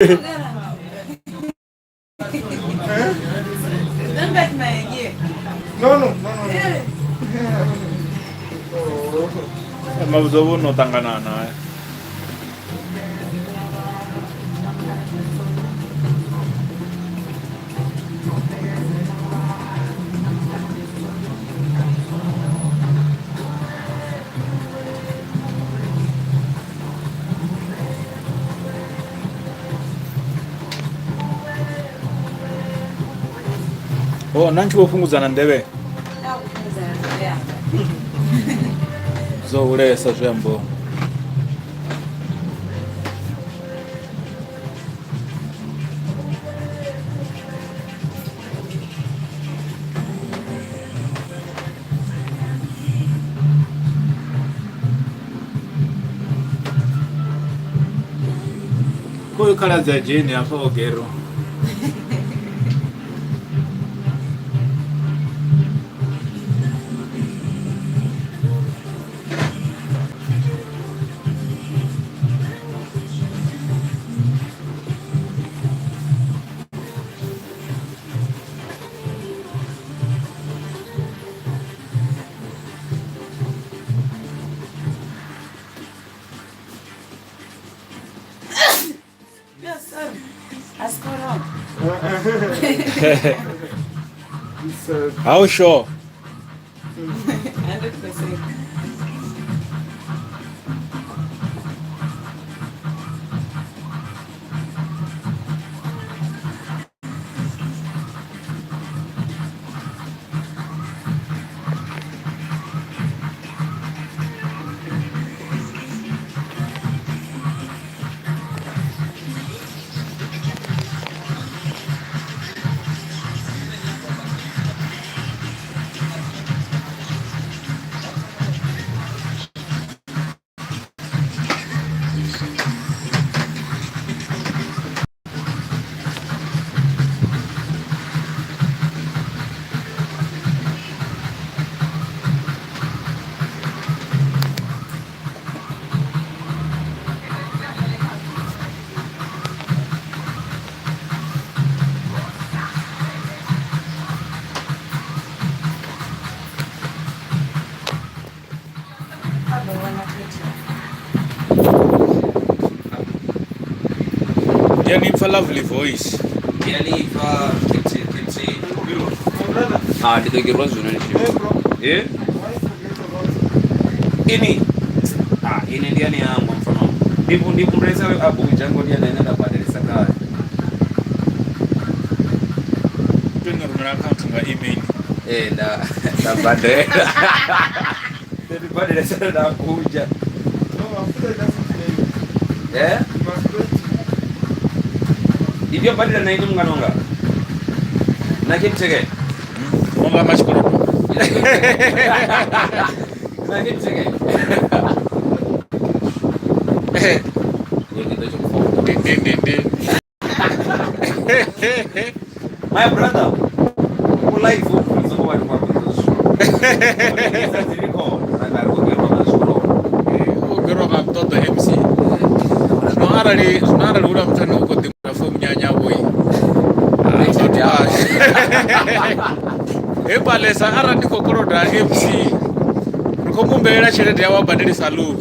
Don't bite my ear. No, no, no, no. No. Mavhudzo vho no ṱangana naye. Oh, na ntshi vho fhungudza na nḓevhe zwo hulesa zwi ambo. Khoyu khaladzi ya Jane hafha o gero. How sure? 100%. Ndi a ni pfa lovely voice. Ndi a ni pfa khethihi khethihi. Ah, ndi ḓo gerwa zwino ndi tshi. Eh? Ini. Ah, ini ndi ani hangwa mfano. Ndi humbulesa a Abuja ngori ene ane nda badelisa kale. Tou ni rumela account nga email. Eh, nda nda badela. Ndi badelisa na Abuja. Eh? Ndi tea u badela na ini mungana wanga. Na Capitec. Unga ma tshikolodo. Na Capitec. Ndi ndi ndi ndi. My brother, u live u bvunza ngo vhathu vha bvunza zwithu. U gerwa nga ṱoḓa MC. Zwino arali zwino arali hula muthu ane u khou ḓi ṅwala for munyanya vhoi. He Palesa arali ndi khou koloda MC ri khou mumbelela tshelede yawe a badelisa loan.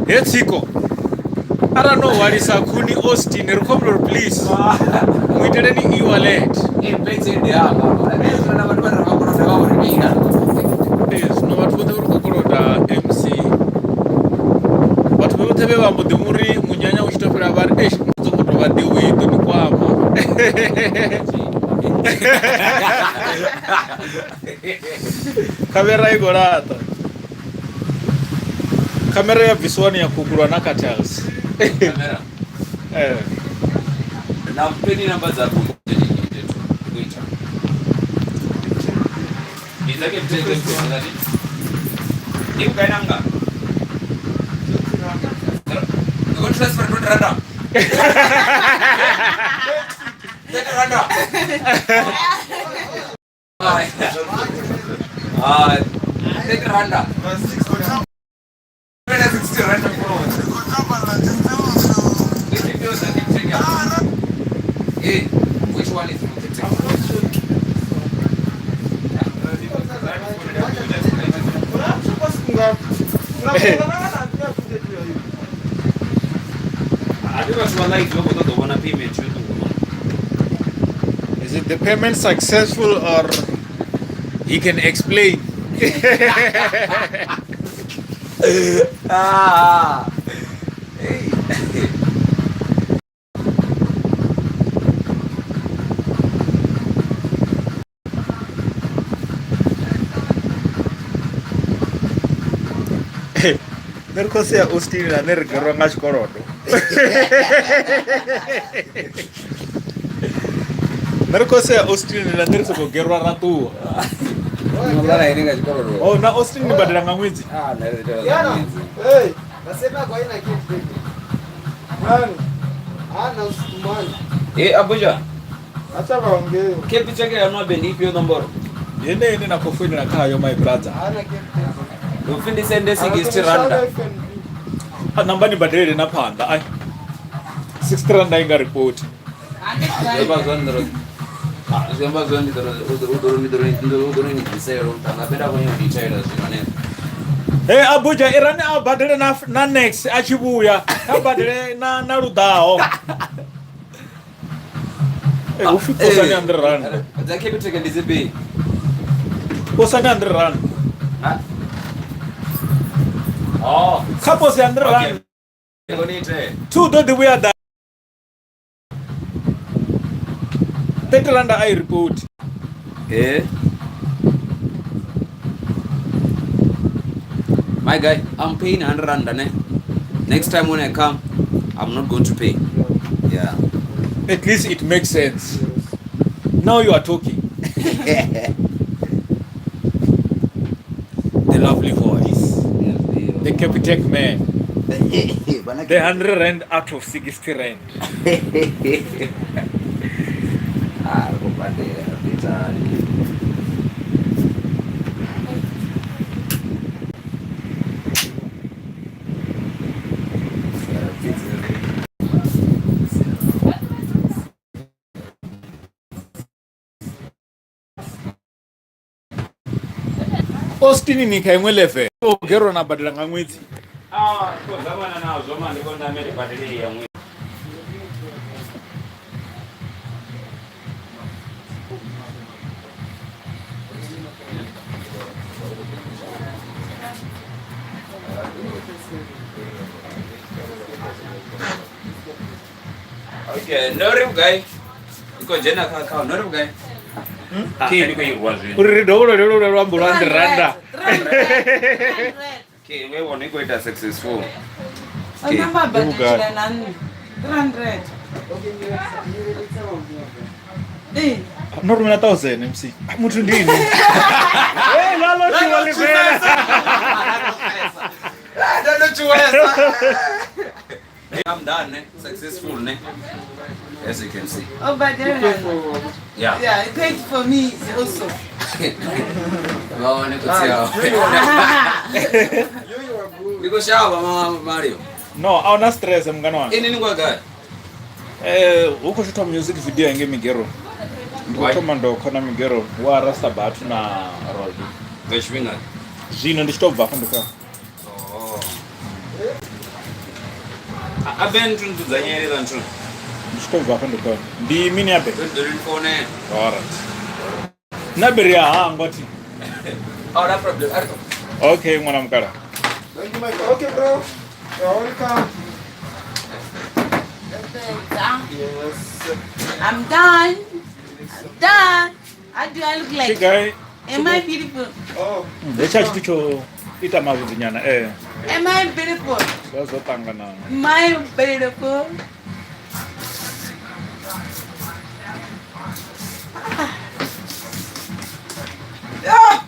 He Tsiko arali no hwalisa khuni Austin ri khou humbela uri please mu iteleni e-wallet. Ee, zwino vhathu vhoṱhe vho ri khou koloda MC vhathu vhoṱhe vhe vha mbo ḓi muri munyanya u tshi to fhela vha ri eish ndi songo tou vha ḓiwi ḓo ni kwama. Khamera i khou laṱa. Khamera ya bvisiwani ya khukhulwa na cartels. Eh. Na mpeni namba dza kuita. Ndi dzake ndi kukaina nga. Ndiko transfer 20 randa. 30 randa. Ah, 30 randa. 60 randa. Hey, which one is authentic? Unachukua siku ngapi? Unakuangana na pia kuja tu ya hivi. A thi vhathu vha live vha khou ṱoḓa u vhona payment yo ṱuwa. Is it the payment successful or he can explain? Ah. Hey. Nṋe ri khou sea Austin na nṋe ri gerwa nga tshikolodo. Nṋe ri khou sea Austin na nṋe ri sokou gerwa ra ṱuwa. Nga ine nga tshikolodo. Oh, na Austin ni badela nga ṅwedzi? Ah, nṋe ri ita Yana. ṅwedzi. Hey, Nasema kwa ina kitu baby. nani? Ana usitumani. Hey, Abuja. Acha waongee. Capitec ya nwa bendi ifhio nomboro? Ndi yeneyi ine na khou foinela khayo my brother. Ana kitu baby. Upfi ndi sende 60 randa. A namba ni badelele na phanḓa. Ai. 60 rand i nga report. Zwi amba zwone ndo Ah, zwi amba zwone ndi ḓo u ḓo ndi ḓo ndi ḓo ni ḓisela u tanga fhela khou nyanga u detaila zwino hanefha. Hey Abuja irani a badele na na next a tshi vhuya. Kha badele na na luḓaho. Eh, hu pfi posani 100 rand. Dza Capitec ndi dzifhio? Posani 100 rand. Ha? Oh, Kha pose 100 okay. rand. Ndi khou ni itela. Two ḓo ḓi vhuya ḓa. 30 rand a i report. Eh. My guy, I'm paying 100 rand, ne? Next time when I come, I'm not going to pay. Yeah. At least it makes sense. Now you are talking. The lovely voice. The Capitec man. The 100 rand out of 60 rand. Ah, ri khou badela, ri itani. Austin ni kha iṅwe level. O gerwa na badela nga ṅwedzi. Ah, khou zamana nazwo man, ndi khou namele badele ya ṅwedzi. Okay, no ri vhugai? I khou dzhena kha account, no ri vhugai? Key ndi khou i rwa zwino. Uri ri dovholole lolwe luambo lwa 100 randa. 300. Key nge vhona i khou ita successful. Namba badela na nṋe. 300. Okay, nielekeza mambo. Eh. No rumela 1000 MC. Muthu ndi ini. Hey, lalo tshiwa ḽifhela. I'm done, ne? Successful, ne? As you can see. O badela na nṋe. Yeah. Yeah, it paid for me also. Vha wane khotsi awe. You you are good. Ndi khou shavha mama Mario. No, a huna stress mungana wanga. Ini ni kwa gai? Eh, hu khou shoothwa music video ngei Migero. Ndi khou thoma ndo khona Migero wa Rasta Bathu na Rodi. Nga tshifhinga. Zwino ndi tshi tou bva afho ndi khou Oh. A ben nthu dzudzanyele la nthu. ndi tshi tou bva afho ndi khou ndi mini ya be. Ndo ri founela. Alright. Na beri ya hangwa thi. Oh, no problem. Okay, ṅwana mukala. Thank you, my Okay, bro. You're welcome. Yes. I'm done. I'm done. How do I look like? Tshigai. Am I beautiful? Oh, Hetsha tshithu tsho ita mavhudzi nyana eh. Am I beautiful? Zwa zwo ṱangana. Am I beautiful? Ah!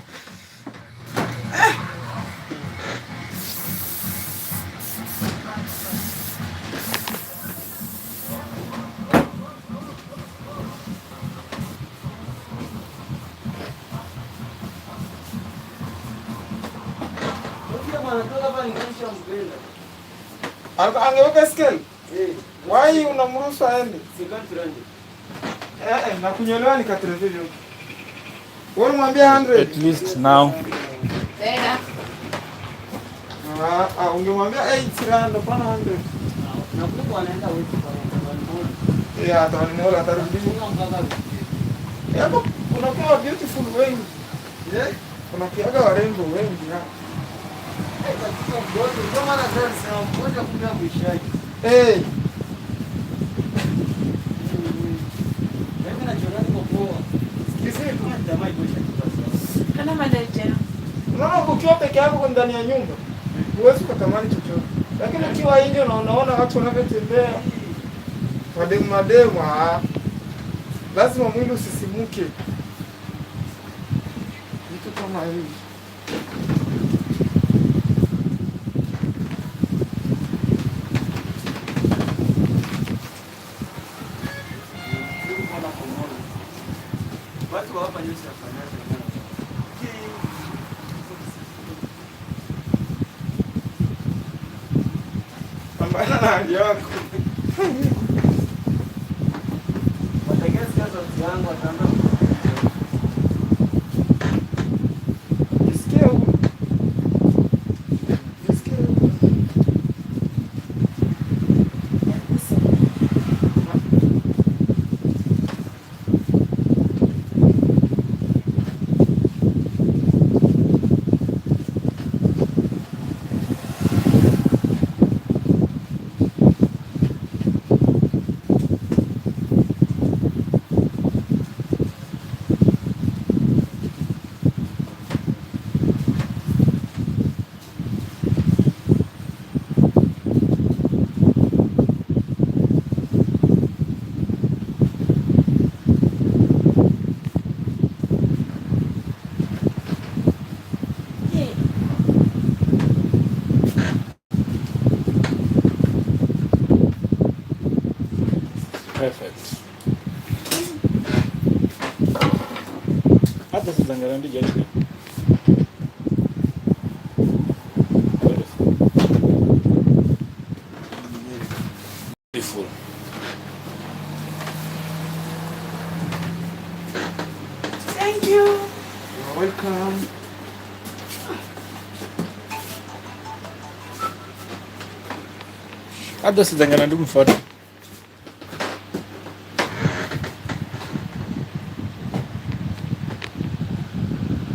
Angeweka scale. Why unamruhusu aende? Eh, na kunyolewa ni 80. Wewe unamwambia 100. At least now. Tena. Ah, ah, ungemwambia 8 rand hapana 100. Na kuliko wanaenda wetu kwa kwa Yeah, atanunua atarudisha. Hapo kunakuwa beautiful wengi. Eh? Kuna kiaga warembo wengi hapa. Tatizo mgonjwa, ndio maana sasa nasema mgonjwa kumbe hakuishaji. Eh, Mimi najiona niko poa. kisi Kama jamaa ikoisha kitu. Kana malejea. unaona ukiwa peke yako ndani ya nyumba huwezi ukatamani chochote, lakini ukiwa nje na unaona watu wanavyotembea mademu mademu, ah, lazima mwili usisimuke, vitu kama hivi. Watu wa hapa nyusi wafanya. Pambana na hali yako. Watakayesikia sauti yangu wataanza Jisikie huru. Jisikie huru. Yeah. Perfect. Hata sizangana ndi judge. Beautiful. Beautiful. Thank you. You're welcome. Hata sizangana ndi mfano.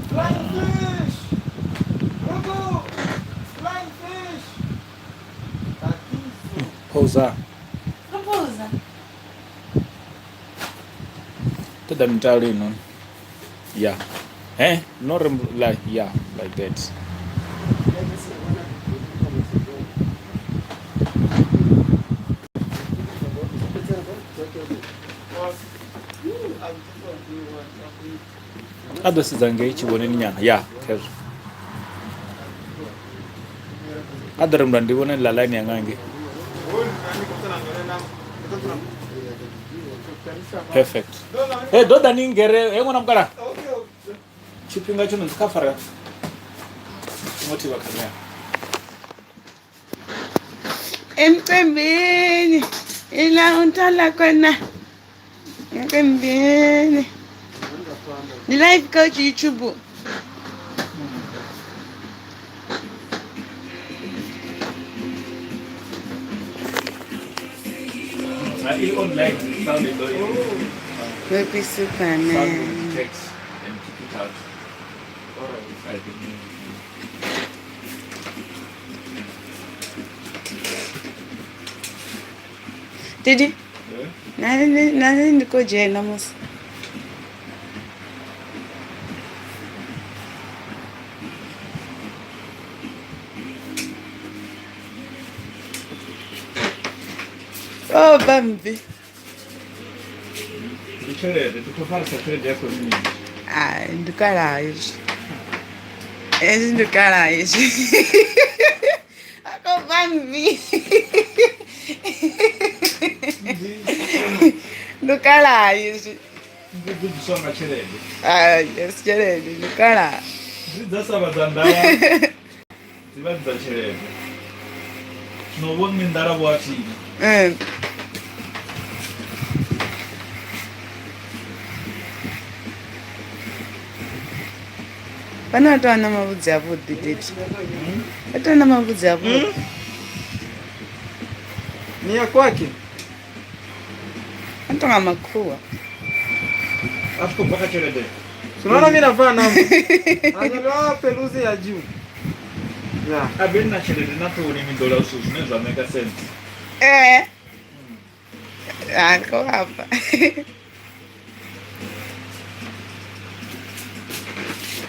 Flying fish! Rugu! Flying fish! Tatizo. Pausa. Propose. Toda mitalo ino. Yeah. Eh? No rem like yeah, like that. A ḓo sedza ngei tshivhoneni nyana ya khezwo. A ḓo rembula ndi vhone ḽa line yanga ngei. Perfect. Hey, ḓo ḓa ni ngere he ṅwana mukala. Tshifhinga tsho no dzi kha fara. Ngo thivha khamera. Emcimbini ila untala khona emcimbini ni life coach YouTube. I online sound it Baby Superman. text and keep it out. I think. Didi, nani nani ndi khou dzhena musi. Oh, Bambi. Ndi tshelede ndi khou farisa tshelede ya community. Ai, ndi kalaha izwi. Hezwi ndi kalaha izwi. Ako Bambi. Ndi kalaha izwi. Ndi gudiswa nga tshelede. Ai, yes, tshelede ndi kalaha. Dzi dza sa vha dza ndavha dzi vha dzi dza tshelede. Zwino vho nṋe nḓala vho a thina. Mm. Vhana vha tou na mavhudzi avhuḓi didi. Vha tou na mavhudzi avhuḓi. Ni ya kwake. Vha tonga makhuwa. A zwi khou bva kha tshelede. Unaona mimi navaa namba. Anyolewa peluzi ya juu. Yeah. A vhe na tshelede na ṱhoni ni ḓola zwithu zwine zwa maker sense. Eh. Ah, kho hafha.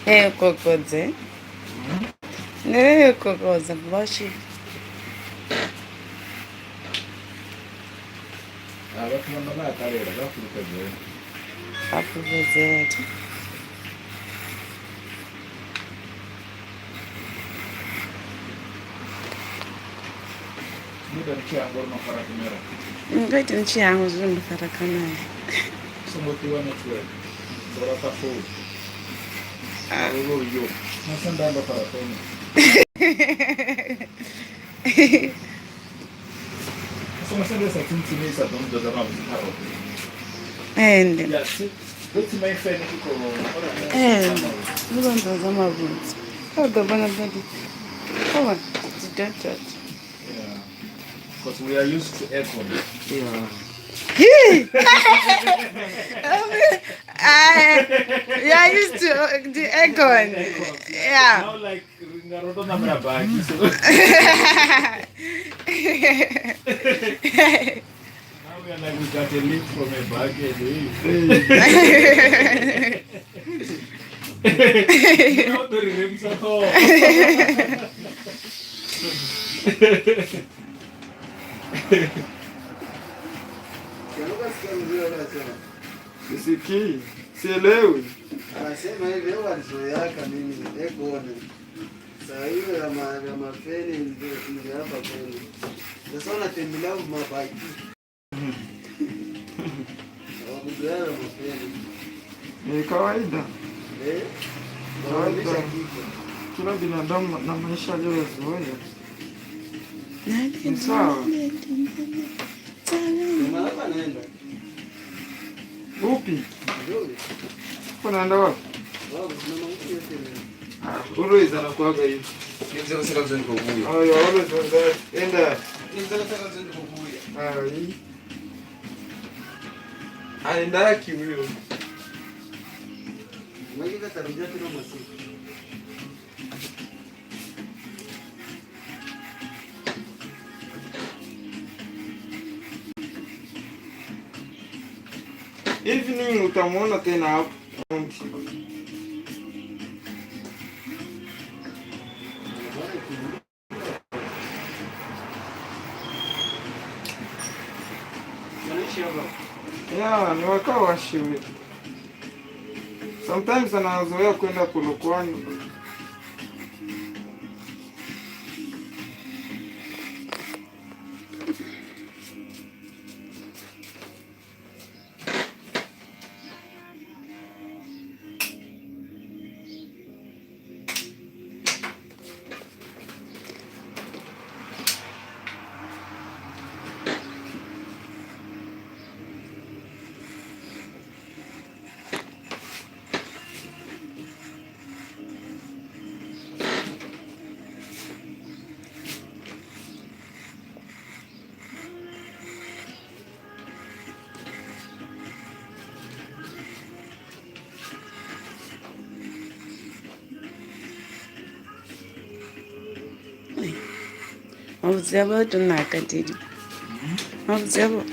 Eh, kokodze. Ne kokodza boshi. A vhathu vhanga vha a ṱalela vha fulufhedzea. A fulufhedzea vhathu. Ni ita ni tshi hangwa uri no fara kamera. Nga ita ni tshi hangwa zwino ndo fara kamera. Songo ṱuwa network. Ndo laṱa founu. Yo, nasa nda ndo fara founu. Songo sendesa tsimtsimi i sa ḓo nḓodza mavhudzi kha roṱhe. Ende. Ya, ḓo tsima i fene i khou Ende. Ndi vho nḓodza mavhudzi. Kha ḓo vhona badi. Kha vhona dzi dot dot. Yeah. Because we are used to aircon. Yeah. I, yeah, used to the aircon. Yeah. Now like ri nga ro to ṋamela baki so now we are like we got a leak from a bucket. Hey. Now ḓo ri remisa ṱhoho. Sisikii. Sielewi. Anasema hivi wewe alizoeaka mimi ekone. Saa hiyo ya ya mafeni ndio ndio hapa kwenu. Sasa unatembelea mabaki. Hawakuzoea mafeni. Ni kawaida. Eh? Kawaida. Kila binadamu na maisha aliyozoea. Ni sawa. Ndio hapa naenda. Upi? Ndio. Unaenda wapi? Wao kuna mambo yote ni. Always anakuwaga hivi. Oh, you're always on that. Enda. Ai. Aendaki huyo. Mwingine tarudia tena masiku. Evening utamwona tena hapo. Yeah, ni wakao washiwe. Sometimes anazoea kwenda Polokwane. Mavhudzi avho a to naka didi. Mavhudzi avho.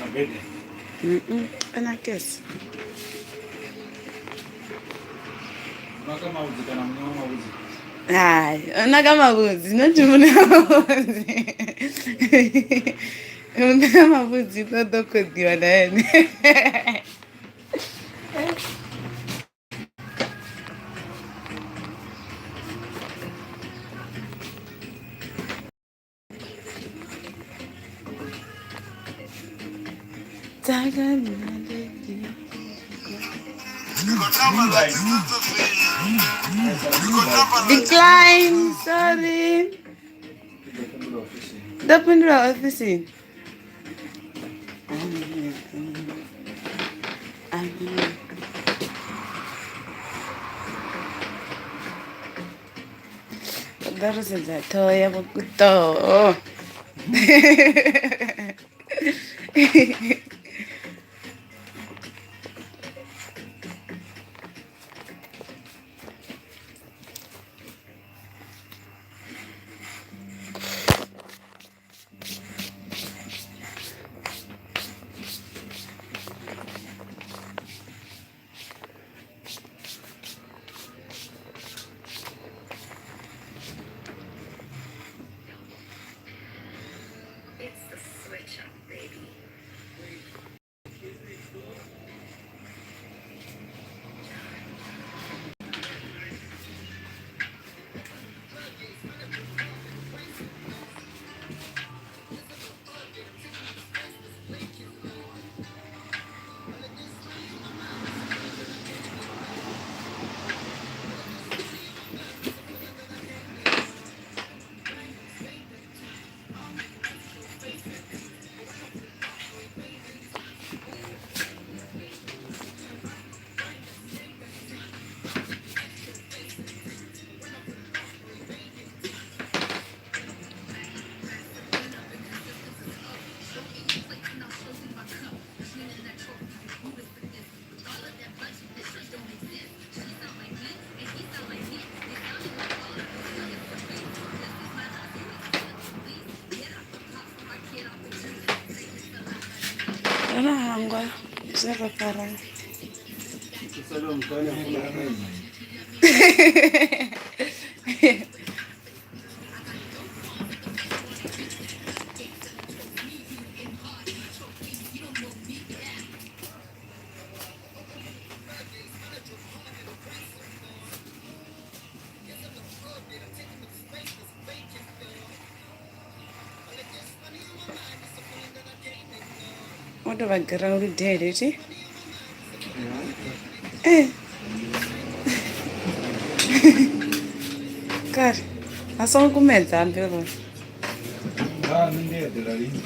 Abede. A nakesa. Naka mavhudzi kana muṋe wa mavhudzi. Hai, o naka mavhudzi, not muṋe wa mavhudzi. Muṋe wa mavhudzi ṱoḓa u khoḓiwa na ene. Decline, sorry. Ndo fhindula ofisini. Amen. Amen. Ḓo ri sedza ṱhoho ya vho ṱhoho. Ro no hangwa zwe ra farana. Kusala mtaani hakuna kazi. Wo tou vha gira ludele thi. Eh. Kare a songo kumedza ambe uri. Ha, nṋe ndi eḓela lini.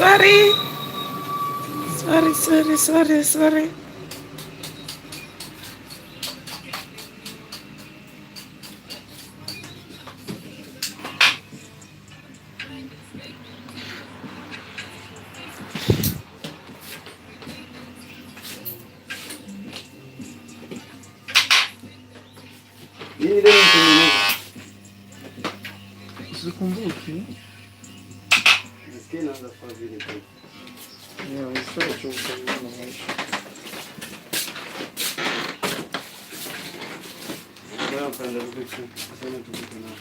Sorry. Sorry, sorry, sorry, sorry. Nini leo mtengeneza? Sikumbuki. Nasikia inaanza kuwa vile tu. Yeah, nishachoka na maisha. Bwana mpanda kuku. Asante tukutana.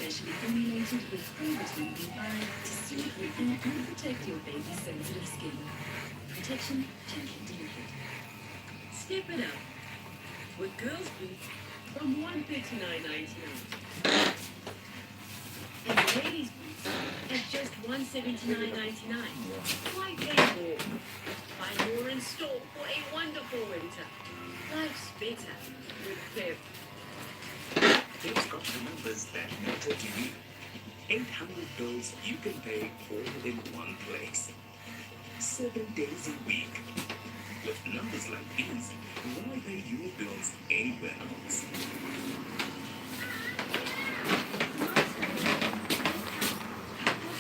Specially formulated with provitamin B5 to soothe, repair, and protect your baby's sensitive skin. Protect Protection gently delivered. Step it up with girls' boots from $139.99 and ladies' boots at just $179.99. Why pay more? Find more in store for a wonderful winter. Life's better with Pep. They've got the numbers that matter to you. 800 bills you can pay all in one place. 7 days a week. With numbers like these, why pay your bills anywhere else?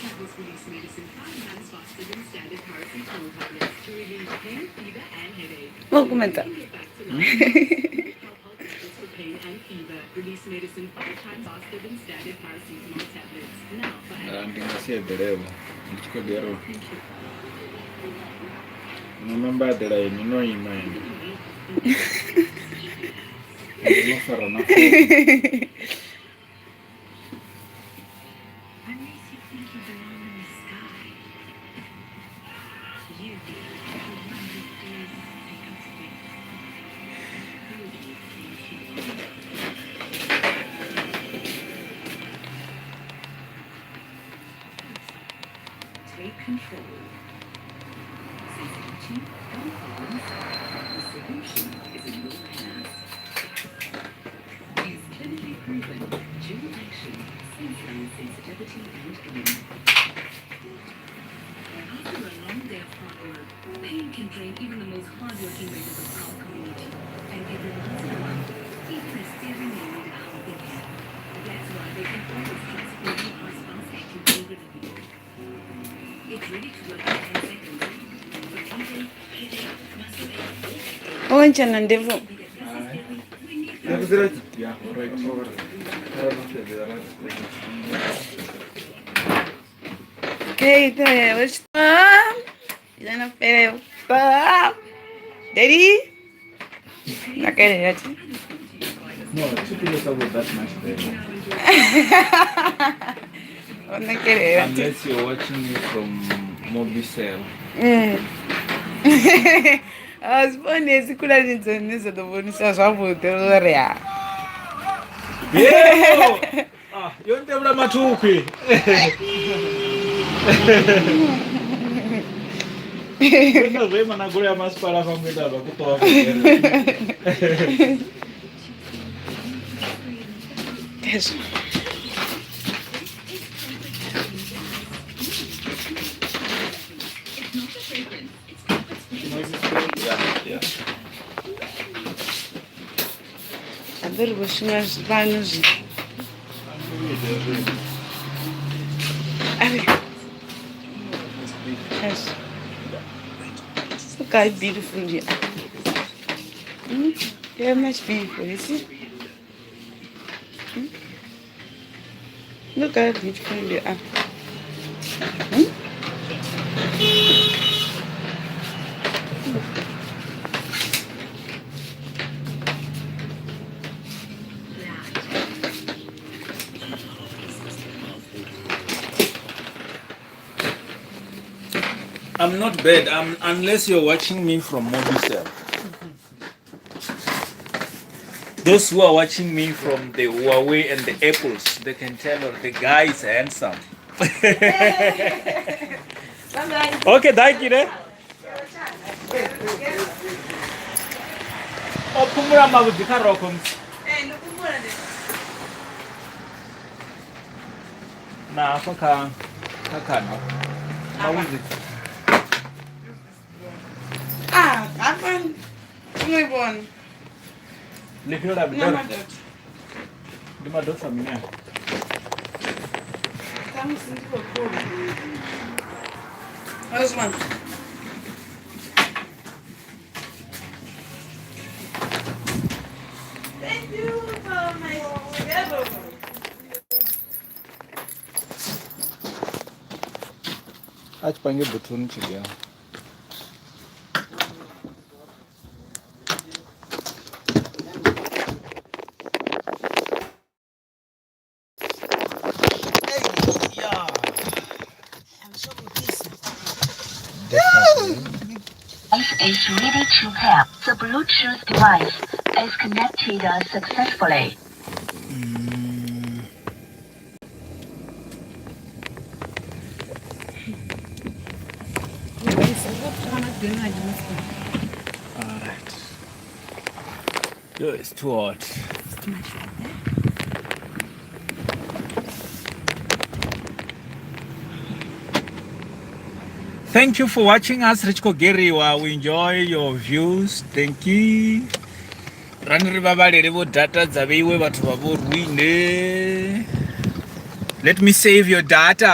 Tablets release medicine 5 times faster than standard paracetamol tablets to relieve pain, fever, and headache. Vou comentar. You can get back to life. Calpol tablets for pain and fever. Release medicine 5 times faster than standard paracetamol tablets. Now for Ndi nga si eḓelevho ndi tshi khou ḓi ri no namba eḓela ini no ima ini no fara na founu. Unless you think you belong in the sky. You be the one who dares take up space. You be thinking. Take control. Sensitivity, gum problems. The solution is in your hands. Is clinically proven dual action Sensodyne sensitivity and gum. After a long day of hard work, pain can drain even the most hardworking members of our community. And every once in a while, even a steering may need a helping hand. That's why they can always trust BDR's fast-acting pain relief. It's ready to work in 10 seconds. For toothache, headache, muscle ache, or backache, O ntshana ndebvu. be that necessary, we need the Yeah, right. Okay, what's up? Daddy? Nakelera. No, two people about that much better. Nakelera. Unless you're watching me from Mobicel. Azibone zikula nizo zwavhuḓi uri ha. Yebo! Ah, yontebula mathuphi. Kwenda zve na goloi ya masipala famwita zwa kuṱowa. Hezwo. It's not the fragrance, it's comfort's Yeah, yeah. Habe ri vho shuma fhano zwi. Ari. Yes. Look how beautiful you are. Hmm? You're much beautiful, you see? Hmm? Look how beautiful you are. Hmm? I'm not bad. Unless you're watching me from Mobicel. Those who are watching me from the Huawei and the Apples, they can tell her the guy is handsome. Okay, thank you. O phumula mavhudzi kha rokho msi. Na hafha kha kha khana. Mavhudzi. Ah, hafha unoibona. Lifhio la Na bidoro. madoda. Ndi madosa mine. Khamusi ndi khou kula. Osman. Thank you for my schedule. A tshi pange buthuni tshigea. I'm so busy. is ready to pair. The Bluetooth device is connected successfully. Alright. Yo, it's too hot. It's too much right there. Thank you for watching us, Ri tshi khou geriwa. We enjoy your views. Thank you. Rani ri vhavhalele vho data dza vheiwe vhathu vha vho rwine. Let me save your data.